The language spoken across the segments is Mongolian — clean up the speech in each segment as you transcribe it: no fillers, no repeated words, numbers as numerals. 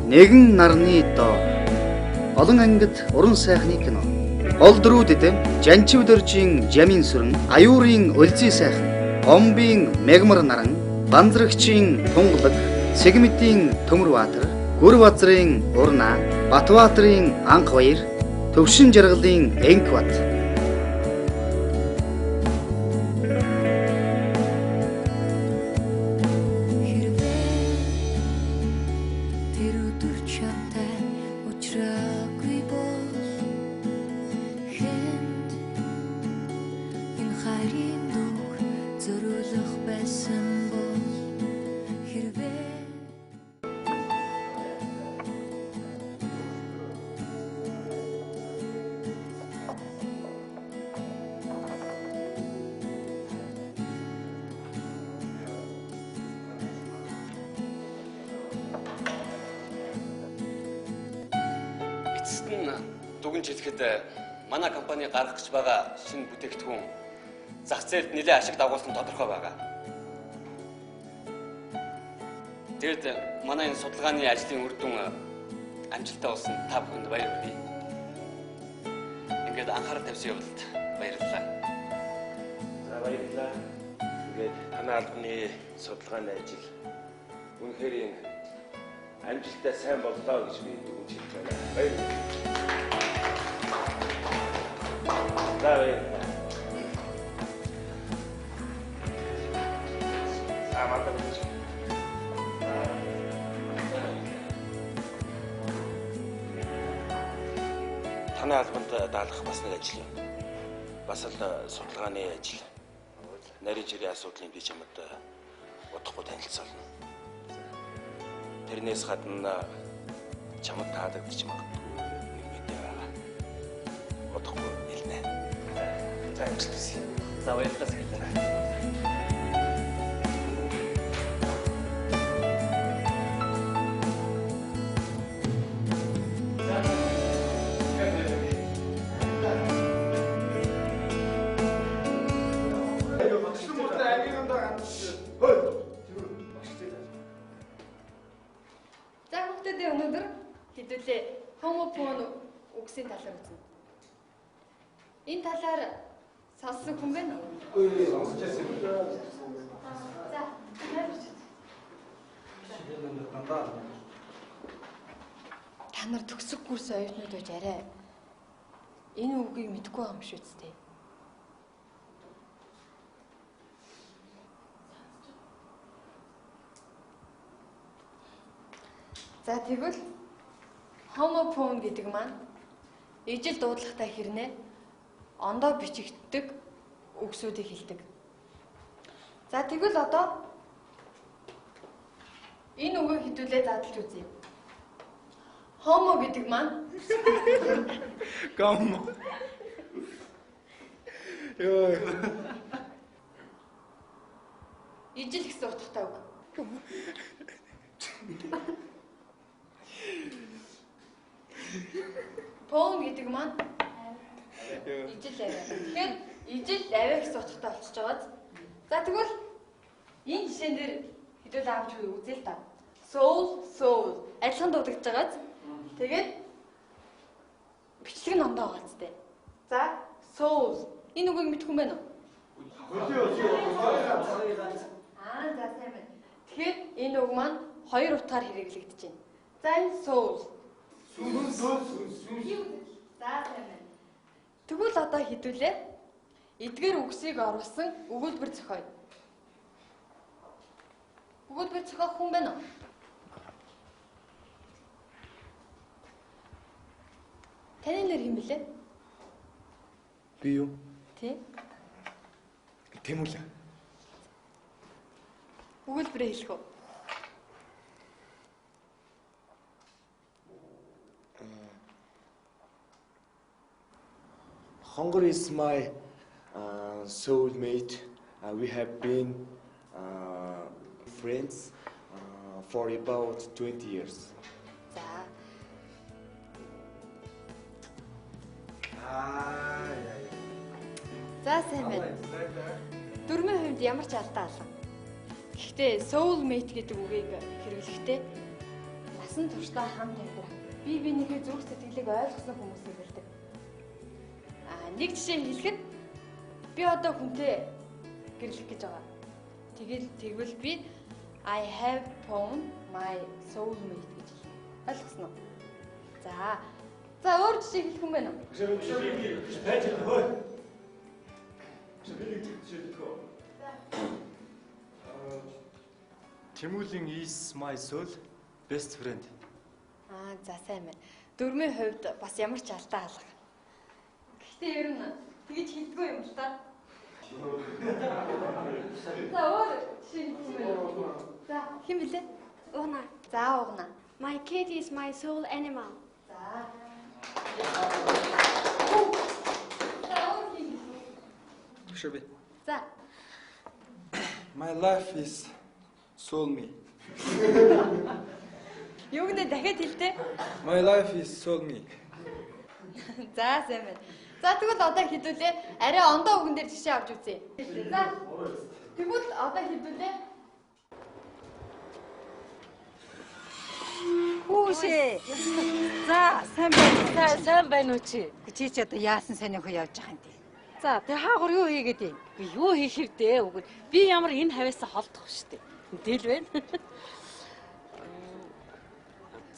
Нэгэн нарны доор. Олон ангид уран сайхны кино. Гол дөрүүдэд Жанчив дөржийн Жамин сүрэн, Аюурын Өлзий сайхан, Гомбын Мегмар наран, Банзрагчийн Тунгалаг, Сэгмэтийн Төмөрбаатар, Гүрбазрын Урнаа, Батбаатарын Анх баяр, Төвшин жаргалын Энкбат. Хэрвээ тэр өдөр чамтай уулзраагүй бол хэнд энэ хайрын дүг зөрүүлэх байсан бол хэрвээ. Эцэст нь дүгнж хэлэхэд манай компани гаргах гэж байгаа шинэ бүтээгдэхүүн зах зээлд нэлээд ашиг дагуулсан тодорхой байгаа. Тэгэд манай энэ судалгааны ажлын үр дүн амжилттай болсон та бүхэнд баяр хүргэе. Ингээд анхаарал тавьсан явдалд баярлалаа. За, баярлалаа. Ингээд танай албаны судалгааны ажил үнэхээр амжилттай сайн боллоо гэж би дүгнж хэлж байна. Баярлалаа. За, баярлалаа. За, мадам. Танай албанд даалгах бас нэг ажил юм. Бас л судалгааны ажил. Нарийн жирийн асуудлыг би чамд удахгүй танилцуулна. Тэрнээс гадна чамд таалагдчих магадгүй нэг мэдээ байгаа. Удахгүй хэлнэ. За, амжилт хүсье. За, баярлалаа, секретар. За, хүүхдүүдээ, өнөөдөр хэдүүлээ homophone үгсийн талаар үзнэ. Энэ талаар сонссон хүн байна уу? Сонсож байсан юм. За, тайлбарч. Дандаа Та нар төгсөх курсын оюутнууд байж арай энэ үгийг мэдэхгүй байгаа юм шүү дээ. За, тэгвэл homophone гэдэг маань ижил дуудлагатай хэрнээ ондоо бичигддэг үгсүүдийг хэлдэг. За, тэгвэл одоо энэ үгийг хэдүүлээ задлж үзье. Homo гэдэг маань Гомо. Йоо. Ижил гэсэн утгатай үг. Phone гэдэг маань ижил авиа. Тэгэхээр ижил авиа гэсэн утгатай болчихож байгааз. За, тэгвэл энэ жишээн дээр хэдүүл авч үзье л да. Soul, soul адилхан дуудагдж байгааз. Тэгээд бичлэг нь ондоо байгаа зү. За, soul, энэ үгийг мэдэх хүн байна уу? Аа, за, сайн байна. Тэгэхээр энэ үг маань хоёр утгаар хэрэглэгдэж байна. За, энэ soul. Сүнс, сүнс, сүнс. За, сайн байна. Тэгвэл одоо хэдүүлээ эдгээр үгсийг оруулсан өгүүлбэр зохиоё. Өгүүлбэр зохиох хүн байна уу? Таны нэр хэн билээ? Би юу? Тий. Тэмүүлээ. Өгүүлбэрээ хэлэх үү? Хонгор is my soulmate. We have been friends for about 20 years. За. Аа, яа. За, сайн байна. Дүрмийн хувьд ямар ч алдаа алга. Гэхдээ soulmate гэдэг үгийг хэрэглэхдээ насан Усан туршдаа хамт амьдрах, бие биенийхээ зүрх сэтгэлийг ойлгосон хүмүүс эвэрлдэг. Аа, нэг жишээ хэлэхэд би одоо хүнтэй гэрлэх гэж байгаа. Тэгвэл би I have found my soulmate гэж хэлнэ. Ойлгосон уу? За. За өөр жишээ хэлэх юм байна уу? Байж хөө. Би нэг жишээ хэлэх үү? Тэмүүлэн is my soul best friend. Аа, за сайн байна. Дөрмийн хувьд бас ямар ч алдаа алга. Гэхдээ ер нь тэгж хэлдэггүй юм л та. За өөр жишээ хэлэх юм байна уу? За, хэн блэ? Угна. За, угна. My cat is my soul animal. За. За, өөр хэн блэ? Шүби. За. My life is soul me. Юу гэнэ дахиад хэлдэ? My life is soul me. За, сайн байна. За, тэгвэл одоо хэдүүлээ арай ондоо үгэн дээр жишээ авч үзье. За. Тэгвэл одоо хэдүүлээ. Хүүшээ. За, сайн байна. Сайн байна уу чи? Чи ч одоо яасан сонирхоо явж байгаа юм тий. За, тэг хаагур юу хийгээд юм? Би юу хийх вдэ? Үгүй. Би ямар энэ хавьяасаа холдох штэ. Тэгэл байна.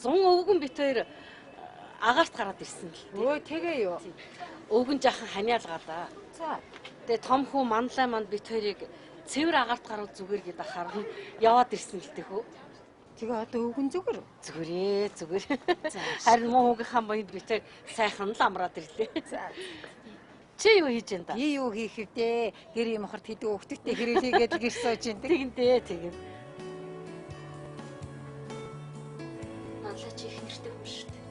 100 өвгөн бит хоёр агаарт гараад ирсэн л дээ. Өө тэгээ юу? Өвгөн жаахан ханиалгалаа. За. Тэгээ том хүү манлай манд бит хоёрыг цэвэр агаарт гаруул зүгээр гээд ахаар нь яваад ирсэн л дээ хөө. Тэгээ одоо өвгөн зүгээр үү? Зүгээрээ зүгээр. Харин муу хүүгийнхаа буянд бит хоёр сайхан л амраад ирлээ. За. Чи юу хийж энэ да? Би юу хийх вдэ? Гэр юм хорт хэдэн хүүхдтэй хэрэг хийгээд л гэр сууж ин. Тэгэн дээ тэгэн. Манлаа чи их нэртэй хүн шүү дээ.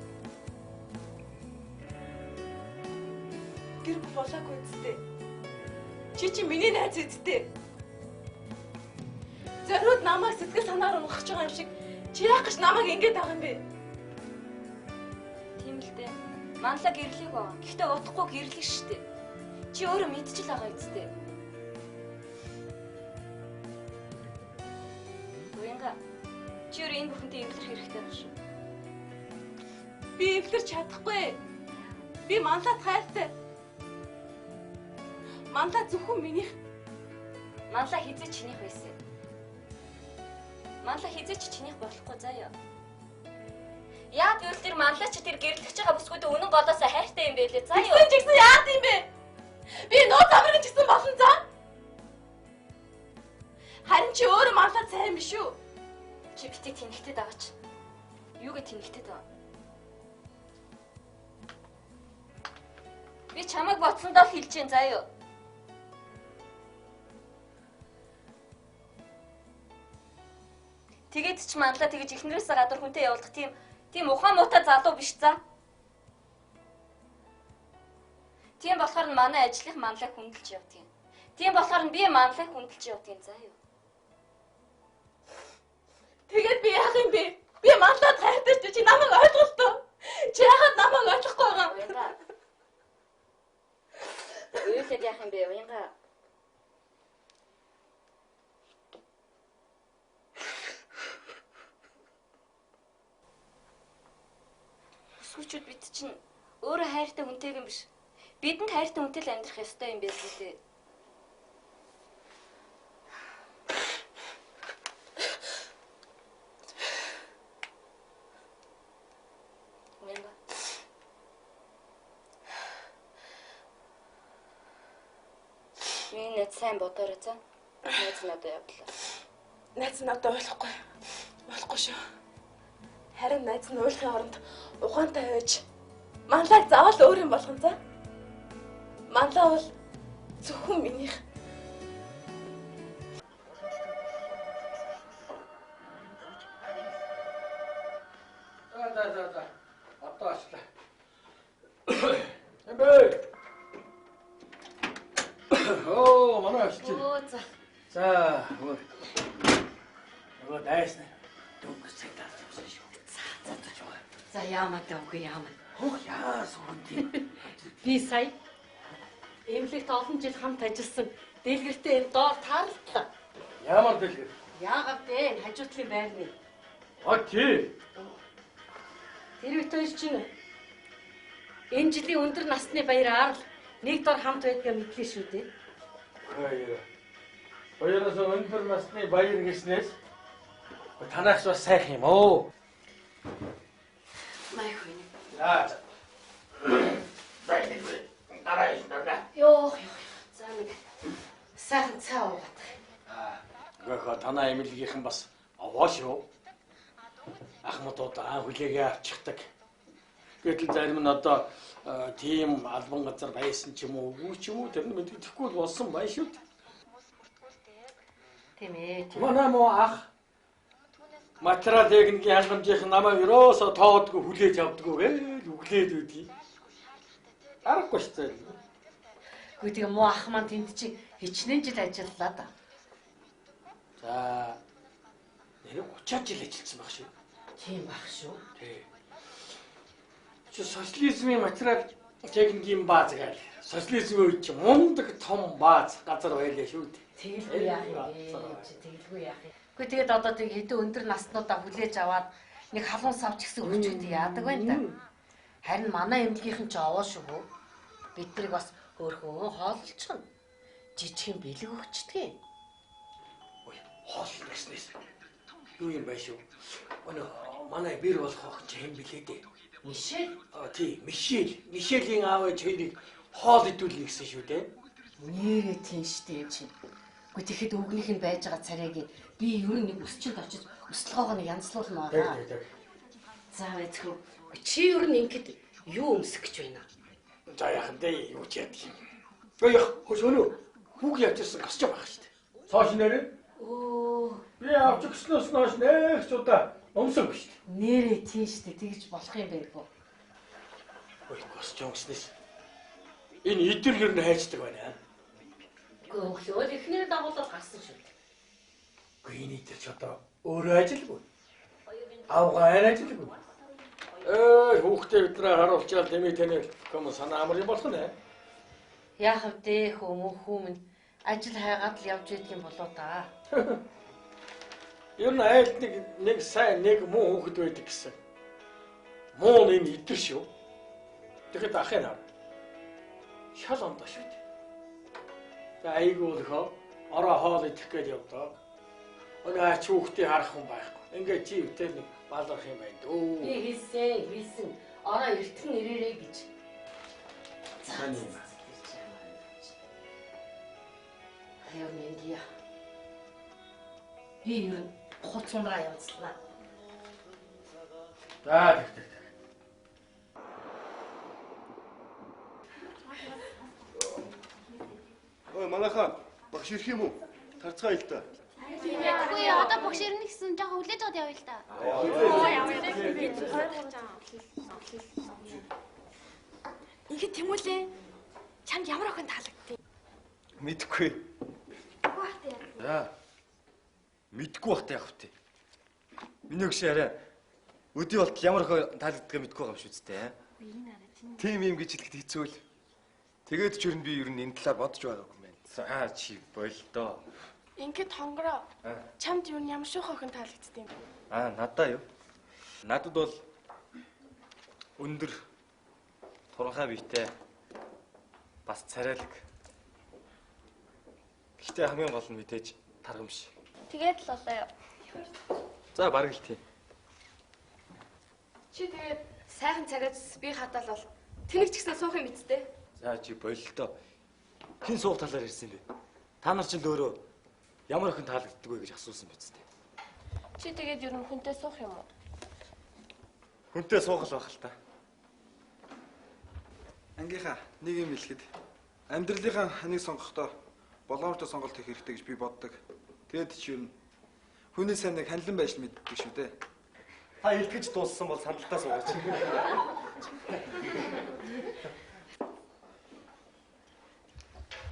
Гэр бүл болоогүй үсттэй. Чи миний найз үсттэй. Зориуд намайг сэтгэл санаагаар унгах гэж байгаа юм шиг чи яах гэж намайг ингэж байгаа юм бэ? Тийм л дээ. Манлаа гэрлэх байгаа. Гэхдээ удахгүй гэрлэх шүү дээ. Чи өөрөө мэдчихэл байгаа үсттэй. Уянга. Чи өөрөө энэ бүхэнтэй эвлэрэх хэрэгтэй байх шүү. Би эвлэрч чадахгүй. Би манлаад хайртай. Манлаа зөвхөн минийх. Манлаа хизээ чинийх байсан. Манлаа хизээ ч чинийх болохгүй заяа. Яа гэвэл тэр манлаа чи тэр гэрлэж байгаа бүсгүйдээ үнэн голоосоо хайртай юм байлээ заяа. Тэгсэн ч гэсэн яад юм бэ? Би нууц амраг ч гэсэн болно заа. Харин чи өөрөө манлаа сайн биш үү? Чи битгий тэнэгтэд байгаач. Юугээ тэнэгтэд байгаа? Би чамайг бодсондоо л хэлж जैन заяа. Тэгээд ч манлаа тэгэж эхнэрээсээ гадуур хүнтэй явуулах тийм ухаан муутай залуу биш за. Тийм болохоор нь манай ажлынх манлайг хүндэлж явдаг юм. Тийм болохоор нь би манлайг хүндэлж явдаг юм заа юу. Тэгээд би яах юм бэ? Би манлаад хайртай ч чи намайг ойлголтоо. Чи яагаад намайг ойлгохгүй байгаа юм? Уянга. Уйлаад яах юм бэ? Уянга. Өсгүүчүүд бид чинь өөрөө хайртай хүнтэйг юм биш. Бидэнд хайртай хүнтэй л амьдрах ёстой юм байлгүй дээ. Уянга. Миний найз сайн бодоорой за. Найз надад явдлаа. Найз надад ойлгохгүй. Болохгүй шүү. Харин найз нь уйлахын оронд ухаантай байж манлайг заавал өөр юм болгон за. Манлай бол зөвхөн минийх. За. Одоо ачлаа. Эмбэ. Оо, манай авчиж. Оо, за. За, өөр. Нөгөө дайсна. Дөнгөж цагтаа авсан шүү. За. За, яамаа даа үгүй яамаа. Хөх яасан хүн тийм. Би сая эмнэлэгт олон жил хамт ажилласан дэлгэртэй энэ доор таарлаа. Ямар дэлгэр? Яагаад бэ? Энэ хажуутлын байрны. А тий. Тэр бит хоёр чинь энэ жилийн өндөр насны баяраар л нэг дор хамт байдгаа мэдлээ шүү дээ. Баяр. Баяраас өндөр насны баяр гэснээс танаас бас сайхан юм оо. Май хүн. За. Баяр. Дараа ирнэ. Йоо. За нэг сайхан цай уугаад. Аа, гөхө танаа эмнэлгийнхэн бас овоо шүү. Ахмадууд аа хүлээгээ авчихдаг. Гэтэл зарим нь одоо тийм албан газар байсан ч юм уу, үгүй ч юм уу тэр нь мэддэхгүй л болсон байна шүү дээ. Тийм ээ. Манай муу ах материал техникийн хангамжийнх намайг ерөөсөө тоодгүй хүлээж авдаггүй гээл үглээд байдгийг. Аргагүй шүү дээ. Үгүй тэгээ муу ах маань тэнд чи хичнээн жил ажиллалаа да. За нэр 30 жил ажилласан байх шүү. Тийм байх шүү. Тий. Чи социализмын материал техникийн бааз гээл. Социализмын үед чи мундаг том бааз газар байлаа шүү дээ. Тэгэлгүй яах юм бэ? Чи тэгэлгүй яах юм. Үгүй тэгээд одоо тэг хэдэн өндөр наснуудаа хүлээж аваад нэг халуун савч гэсэн өгчүүд яадаг байна да. Харин манай эмнэлгийнхэн ч овоо шүү. Бид нарыг бас хөөрхөн хооллолчихно. Жижигхэн бэлэг өгчдөг. Ой, хоол гэснээс юу юм бэ шүү? Өнөө манай бэр болох охин чи хэн блээ дээ? Мишель? Аа тий, Мишель. Мишелийн аав ээж хоёрыг хоол идүүлнэ гэсэн шүү дээ. Нэрээ тийм штэ чи. Үгүй тэгэхэд өвгнийх нь байж байгаа царайг би ер нь нэг өсчөнд очиж өсөлгөөгөө нэг янзлуулна аа. За байцгүй. Чи ер нь ингэхэд юу өмсөх гэж байна? За яах вэ? Юу ч яадаг юм. Өө яах, хөөс өнөө хүүг явчихсан гасч байх шүү дээ. Цоош нэрээ. Өө. Би авч өгснөөс ноош нэг ч удаа өмсөг шүү дээ. Нэрээ тийм шүү дээ. Тэгж болох юм байгүй. Ой, гасч өмснөөс. Энэ идэр ер нь хайчдаг байна. Үгүй өглөөл эхнэрээ дагуулаад гарсан шүү дээ. Үгүй энэ идэр ч одоо өөрөө ажилгүй. Авгаа ажилгүй. Эй, хүүхдээ бидрээ харуулчаал тэмээ тэнэл хүмүүс санаа амар юм болох нэ. Яах вэ хүмүү хүмүүн ажил хайгаад л явж идэх юм болоо та. Ер нь айлд нэг сайн нэг муу хүүхэд байдаг гэсэн. Муу нь энэ идэр шүү. Тэгэхэд ахын хар. Шал ондоо шүү дээ. Тэгээ айгүй өлхөө ороо хоол идэх гэж явдаг. Өнөө ач хүүхдээ харах хүн байхгүй. Ингээ чи үтэй нэг баларх юм байна дөө. Би хэлсэн. Ороо эртхэн ирээрэй гэж. За юм. Аяа мэндия. Би ер нь хуц унраа явцлаа. За тэг. Ой манайхаа багш ирэх юм уу? Тарцгаа ил та. Үгүй одоо багш ирнэ гэсэн жоохон хүлээж аваад явъя л да. Ингээд Тэмүүлээ чамд ямар охин таалагдтыг? Мэдгүй. За. Мэдгүй бахта явах вэ? Миний өгш арай өдий болтол ямар охин таалагддгийг мэдгүй байгаа юм шүү дээ. Тийм юм гэж хэлэхэд хэцүү л. Тэгээд ч ер нь би ер нь энэ талаар бодож байгаагүй юм байна. За чи болдоо. Ингээд хонгороо чамд юу ямар шүүх охин таалагддیں۔ Аа надаа юу? Надад бол өндөр туранхай биетэй бас царайлаг. Гэхдээ хамгийн гол нь мэдээж таргамш. Тэгээд л болоо юу. За бараг л тийм. Чи тэгээд сайхан царайц би хатаал бол тэнэг ч гэсэн суух юм биз дээ. За чи боллоо. Хэн суух талаар ирсэн бэ? Та нар ч л өөрөө ямар охин таалагддаг вэ гэж асуусан биз дээ. Чи тэгээд ер нь хүнтэй суух юм уу? Хүнтэй суух л байх л та. Ангийнхаа нэг юм хэлэхэд амьдралынхаа ханыг сонгохдоо боломжтой сонголт хийх хэрэгтэй гэж би боддог. Тэгээд чи ер нь хүний сайн нэг ханилан байж л мэддэг шүү дээ. Та илтгэж дууссан бол сандалтаа суугаач.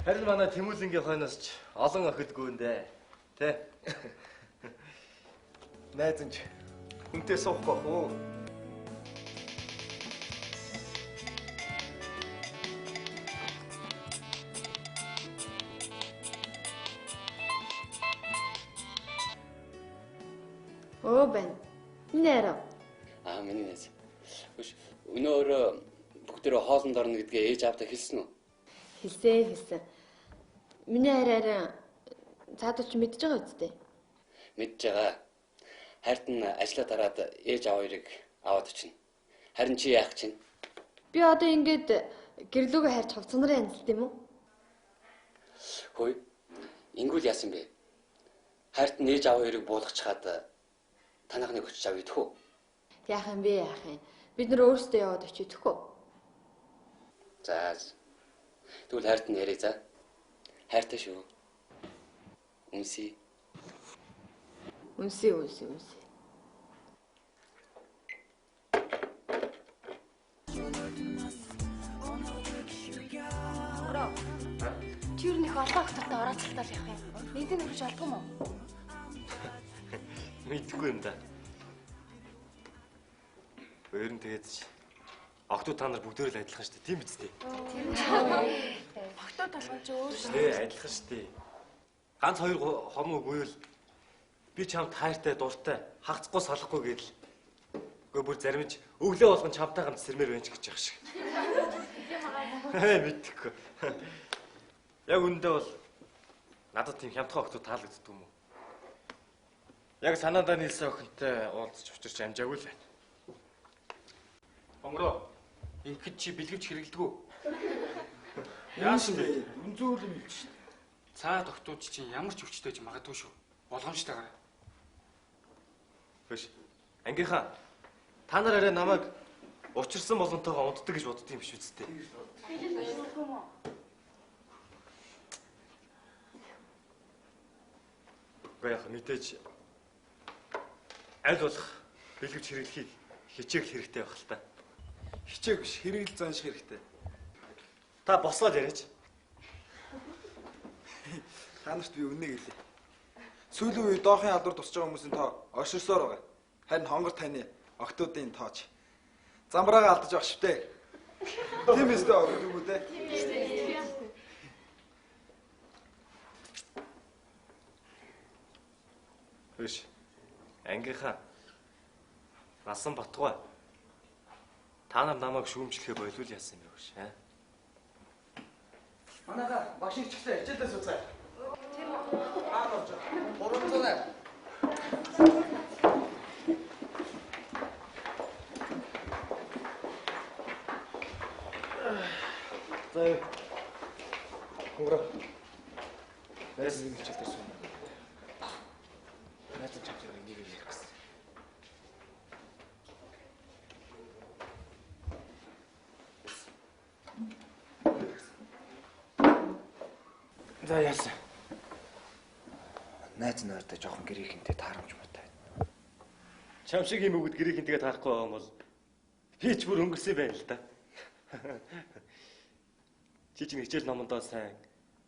Харин манай Тэмүүлэнгийн хойноос ч олон охид гүндэ. Тэ? Найз нь ч хүнтэй суухгүй бах уу? Оо байна. Энэ арай. Аа миний найз. Биш өнөөрөө бүгдээрээ хоолнд орно гэдгээ ээж аавдаа хэлсэн үү? Хэлсэн. Миний арай цаадуу чи мэдж байгаа үсттэй. Мэдж байгаа. Хайрт нь ажлаа дараад ээж аав хоёрыг аваад очино. Харин чи яах чинь? Би одоо ингээд гэрлүүгээ хайрч хувц нарын янзлт юм уу? Хөөе. Ингүүл яасан бэ? Хайрт нь ээж аав хоёрыг буулгачихад танахныг очиж авъя идэх үү? Яах юм бэ яах юм? Бид нөр өөрсдөө яваад очиж идэх үү? За. Тэгвэл хайрт нь яриа за. Хайртай шүү. Үнсий. Үнсий. Чи юу нэх олон охттой орооцолтол явах юм. Нэгдэн нөхөж олдох юм уу? Мэдгүй юм да. Өөр нь тэгээд охтууд та нар бүгдээр л адилхан шүү дээ. Тийм биз дээ? Тэр нь охтууд болгон ч өөр шүү дээ. Адилхан шүү дээ. Ганц хоёр хом үгүй л би чамд хайртай, дуртай, хагцгүй салахгүй гэдэл. Үгүй бүр зарим ч өглөө болгон чамтай хамт сэрмээр байна ч гэж яах шиг. Мэдхгүй. Яг үүндээ бол надад тийм хямдхан охтууд таалагддаг юм уу? Яг санаандаа нийлсэн охинтой уулзч учирч амжаагүй л байна. Онгороо ингэхэд чи бэлгэвч хэрэглэдэг үү? Яасан бэ? Үнзүүл юм хэлж шин. Цаад охтууд чинь ямар ч өвчтэй ч магадгүй шүү. Болгоомжтойгоор. Биш. Ангийнхаа та нар арай намайг учирсан болонтойгоо унтдаг гэж боддог юм биш үсттэй. Үгүй яах мэдээж аль болох бэлгэвч хэрэглэхийг хичээх хэрэгтэй байх л та. Хичээх биш, хэрэгэл занших хэрэгтэй. Та бослоод яриач. Та нарт би үннийг хэлье. Сүүлийн үе доохын албар тусч байгаа хүмүүсийн тоо орширсоор байгаа. Харин хонгор таны октоодын тооч. Замбраагаа алдаж байгаа швтэ. Тийм биз дээ үгүй дээ. Тийм биз. Биш. Ангийнхаа насан батгой. Та нар намайг шүүмжлэхээ болиул яасан юм бэ гэж аа? Манайха багш ирчихлээ. Хичээлдээ сууцгаая. Тийм үү. Аа орж. 308. За. Хонгороо. Найз нэг хичээл дээр сууна. Найз чамд нэг юм ярих гэсэн. За яасан. Найз нартай жоохон гэрийнхэнтэй таарамж муутай. Чам шиг юм өгöd гэрийнхэнтэйгээ таарахгүй байгаа юм бол би ч бүр өнгөрсөн байна л да. Чи чинь хичээл номондоо сайн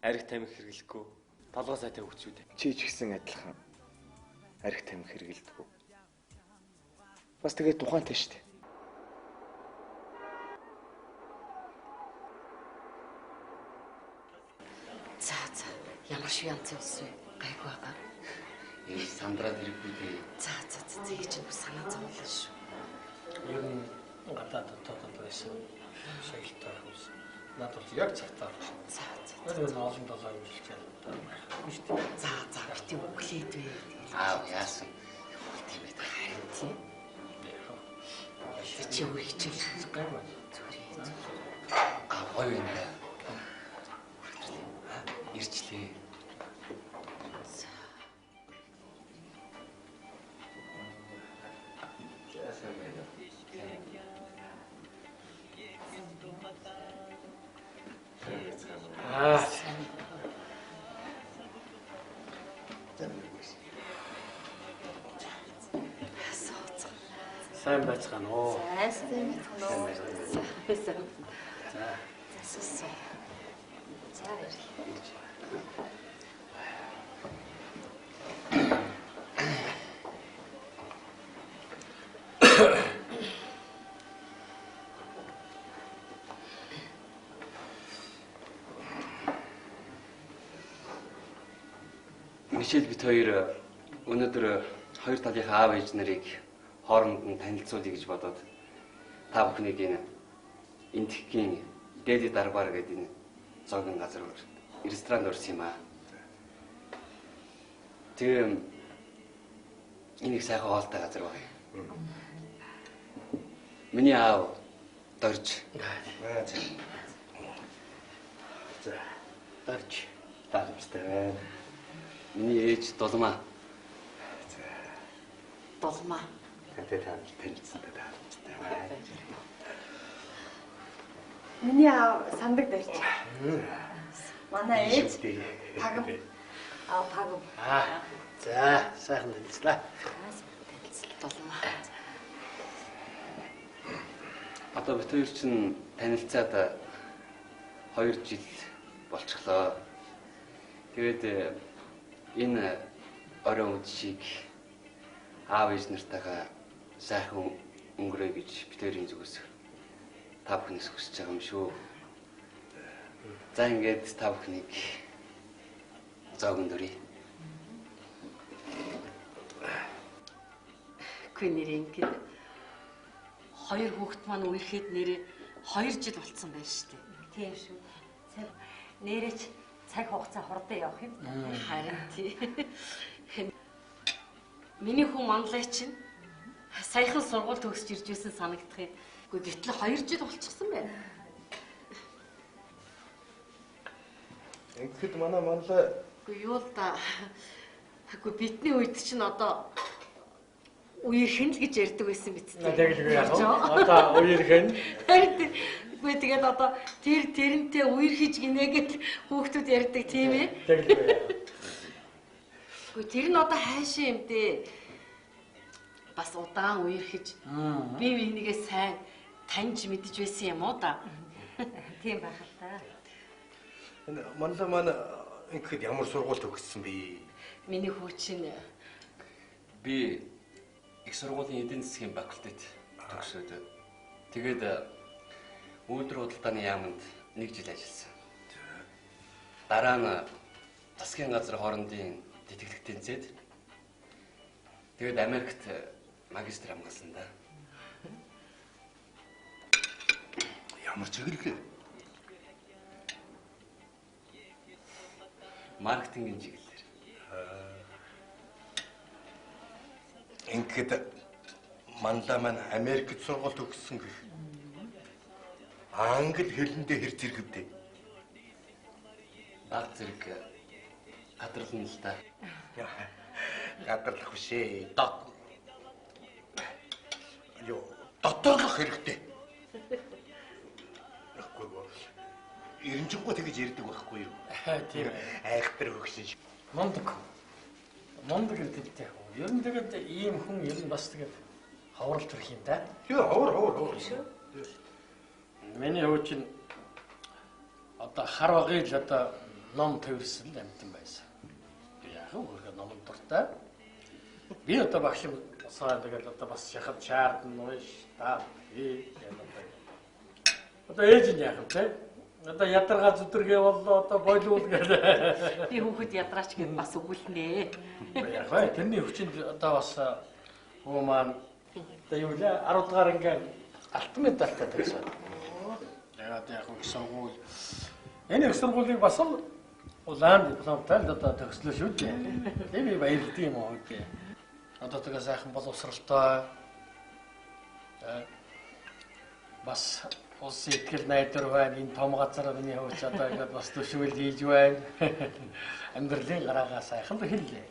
арх тамхи хэрэглэхгүй, толгой сайтай хөгжиж үү. Чи ч гэсэн адилхан арх тамхи хэрэглэдэггүй. Бас тэгээд тухайнтай шүү дээ. За за ямар шиг янз улс вэ? Гайгүй байгаа. Ээж сандраад ирэхгүй дээ. За за за ээж нь санаа зовлоо шүү. Ер нь гадаад дотоодод байсан шагналтай хүмүүс надад бол яг цагтаа авчих. За за. Тэр олон долоо юм шилжээ. Байхгүй шүү дээ. За за бити өглөөд вэ. Аав яасан. Тийм ээ. Харин тийм. Чи өөр хичээл гайгүй. Зүгээр. Аа гоё юм байна. Ирчлээ. Аа. Сайн байцгаана уу? Сайн байцгаана уу? За. За. За баярлалаа. Мишель бит хоёр өнөөдөр хоёр талынхаа аав ээж нарыг хооронд нь танилцуулъя гэж бодоод Та бүхнийг энэ Энэтхэгийн Дели Дарбар гэдэг энэ зоогийн газар ресторанд орсон юм аа. Тэгээ энэ их сайхан хоолтой газар байна. Миний аав Дорж. За, Дорж. Тааламжтай байна. Миний ээж Дулмаа. За. Дулмаа. Тантай танилцсантай тааламжтай байна. Миний аав Сандаг Дорж. Манай ээж Пагам. Аа, Пагам. Аа. За, сайхан танилцлаа. Танилцлаа Дулмаа. Одоо бид хоёр чинь танилцаад 2 жил болчихлоо. Тэгээд энэ оройн үдшийг аав ээж нартайгаа сайхан өнгөрөө гэж бид хоёрын зүгээс та бүхнээс хүсэж байгаа юм шүү. За ингээд та бүхнийг зоогон дөрье. Үгүй нэр ингээд хоёр хүүхэд маань үерхэд нэрээ 2 жил болцсон байх шүү дээ. Тийм шүү. Нэрээч цаг хугацаа хурдан явах юм. Харин тий. Миний хүн манлай чинь саяхан сургууль төгсөж ирж байсан санагдах юм. Үгүй гэтэл 2 жил болчихсон байна. Ингэхэд манай манлай үгүй юу л да. Үгүй бидний үед чинь одоо үерхэн л гэж ярьдаг байсан биз дээ. Тэгэлгүй яах вэ? Одоо үерхэн. Харин үгүй тэгээд одоо тэр тэрнтэй үерхэж гинэ гэж хүүхдүүд ярьдаг тийм ээ. Тэгэлгүй яах. Үгүй тэр нь одоо хайшаа юм дээ. Бас удаан үерхэж бие биенийгээ сайн таньж мэдэж байсан юм уу да. Тийм байх л та. Энэ манлай маань ингэхэд ямар сургууль төгссөн бэ? Миний хүү чинь би их сургуулийн эдийн засгийн факультет төгсөөд тэгээд үйлдвэр худалдааны яаманд 1 жил ажилласан. Дараа нь засгийн газар хоорондын тэтгэлэг тэнцээд тэгээд Америкт магистр хамгаалсан да. Ямар чиглэлээр? Маркетингийн чиглэлээр. Ингээд манлай маань Америкт сургууль төгссөн гэх. Англи хэлэндээ хэр зэрэгвдээ? Баг зэрэг гадарлана л да. Гадарлах биш ээ. Юу доторлох хэрэгтэй. Үгүй ээ. Эренжингүү тэгж ярьдаг байхгүй юу? Тийм. Айхтар хөгшин. Мундаг. Мундаг эрдэмтдээ. Ер нь тэгээд ийм хүн ер нь бас тэгээд ховрол төрөх юм да. Тий, ховор ховор ховор. Миний хүү чинь одоо хар багыг л одоо ном тавирсан л амьтан байсан. Яг өөргөө номон дуртай. Би одоо багш юм усаа тэгээд одоо бас шахав чаардна унш та би гэдэг. Одоо ээж нь яах вэ те? Одоо ядаргаа зүдэргээ боллоо одоо болиул гэдэг. Би хүүхэд ядраач гэд бас өгүүлнэ. Яг вэ тэрний хүчинд одоо бас хүү маань одоо юу лээ 10 дугаар анги алтан медальтай тагсаад. Яг яг их сургууль энэ их сургуулийг бас л улаан дипломтой л одоо төгслөө шүү дээ. Тэгээ би баярлдаг юм уу дээ. Одоо тэгээ сайхан боловсралтай бас улсын ихтгэл найдвар байна. Энэ том газар миний хөвч одоо ингээд бас төшөөл хийж байна. Амьдралын гараагаа сайхан л хэллээ.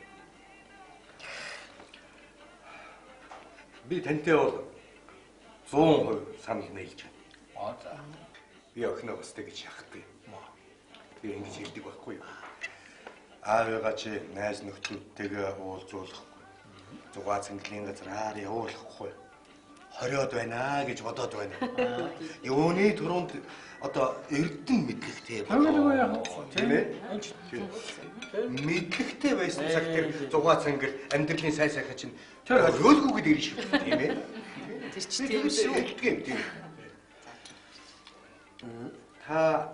Би тантай бол 100% санал нийлж байна. Аа за. Би охиноо бас тэгж шахдаг. Би ингэж хэлдэг байхгүй юу? Аавыгаа чи найз нөхдөдтэйгээ уулзуулахгүй. Зугаа цэнгэлийн газраар явуулахгүй. Хориод байна гэж бодоод байна. Юуны түрүүнд одоо эрдэн мэдлэгтэй болоо. Тийм ээ? Мэдлэгтэй байсан цаг тэр зугаа цэнгэл амьдралын сайн сайхан чинь тэр хориолгүйгээд ирнэ шүү дээ, тийм ээ? Тэр чинь тийм шүү. Тийм тийм. Та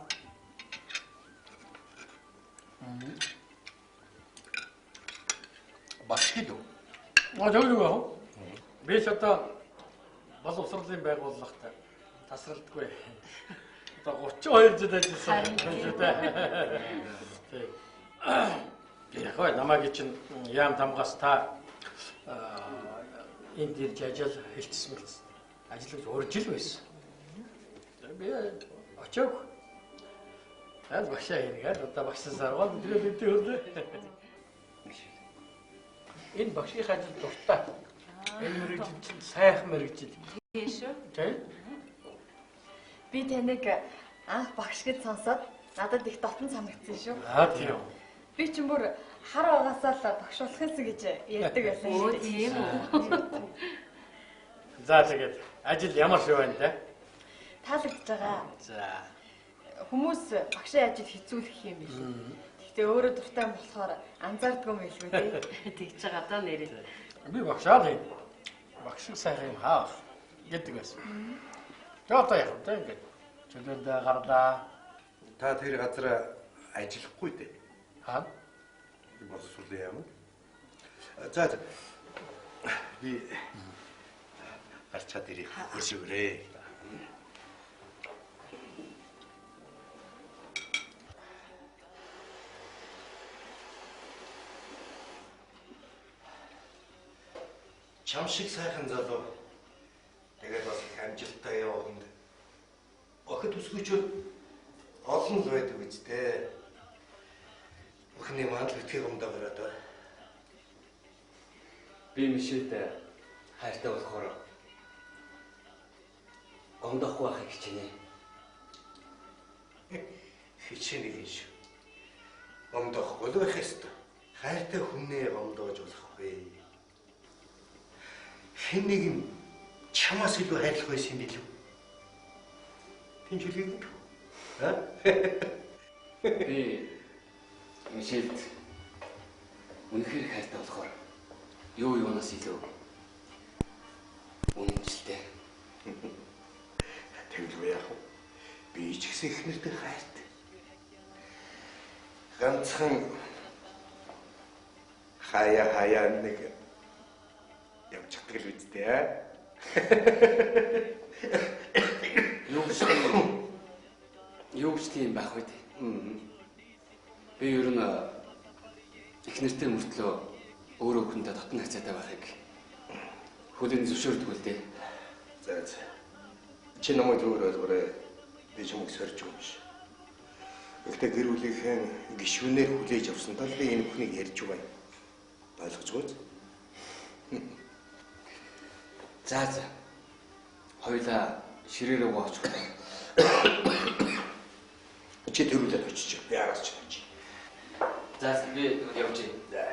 багш гэлөө? А зөв юу? Би ч одоо Боловсролын байгууллагт тасралтгүй. Одоо 32 жил ажилласан юм шүү дээ. Тийм. Яг гоо намайг чинь яам тамгаас та энд ирж ажил хэлчихсэн мэлсэн. Ажиллаж урьж жил байсан. Би очоог. Аль багшаа хийгээд одоо багшсан саргал тэгээд эдгээр хөрдөө. Энэ багшийн ажил дуртай. Энэ мэргэжил чинь сайхан мэргэжил. Тийм шүү. Тийм. Би таныг анх багш гэж сонсоод надад их дотн санагдсан шүү. Аа тийм. Би чинь бүр хар угаасаа л багш болох юмсан гэж ярьдаг байсан шүү дээ. Тийм үү. За тэгээд ажил ямар шиг байна те? Таалагдж байгаа. За. Хүмүүс багшийн ажил хэцүүлэх юм биш. Гэхдээ өөрөө дуртай юм болохоор анзаардгүй юм хэлгүй те. Тэгж байгаа даа нэрээ. Би багшаа л юм. Багш шиг сайхан юм хаах гэдэг байсан. Тэгээ одоо яг тэ ингээд чөлөөндөө гарлаа. Та тэр газар ажиллахгүй дээ. Хаа? Боловсролын яам. За за. Би гарчаад ирэх өршөөрэй. Чам шиг сайхан залуу. Тэгээд бас их амжилттай яваханд охид өсгөчүүд олон л байдаг биз дээ. Охины маань л битгий гомдоо гараад бай. Би Мишельд хайртай болохоор гомдохгүй байхыг хичээнэ. Хичээнэ гин шүү. Гомдохгүй л байх ёстой. Хайртай хүнээ гомдоож болохгүй. Хэн нэг нь чамаас илүү хайрлах байсан юм билүү? Тин чөлөөг. Аа? Би Мишельд үнэхээр хайртай болохоор юу юунаас илүү үнэмшилтэй. Тэгэлгүй яах вэ? Би ч гэсэн их нэртэй хайртай. Ганцхан хаяа хаяа нэг явж чаддаг л үсттэй аа. Юу ч тийм байх вэ? Би ер нь их нэртэй мөртлөө өөрөө хүнтэй дотн хацаатай байхыг хүлээн зөвшөөрдөг л дээ. За за. Чи намайг зүгээр ойлгоорой. Би чамайг сорж байгаа юм биш. Гэхдээ гэр бүлийнхээ гишүүнээр хүлээж авсан тал би энэ бүхнийг ярьж байгаа юм. Ойлгож байгаа биз? За за. Хоёлаа ширээ рүү очих. Чи тэрүүлээд очиж. Би араас чи очиж. За би тэгвэл явж. За.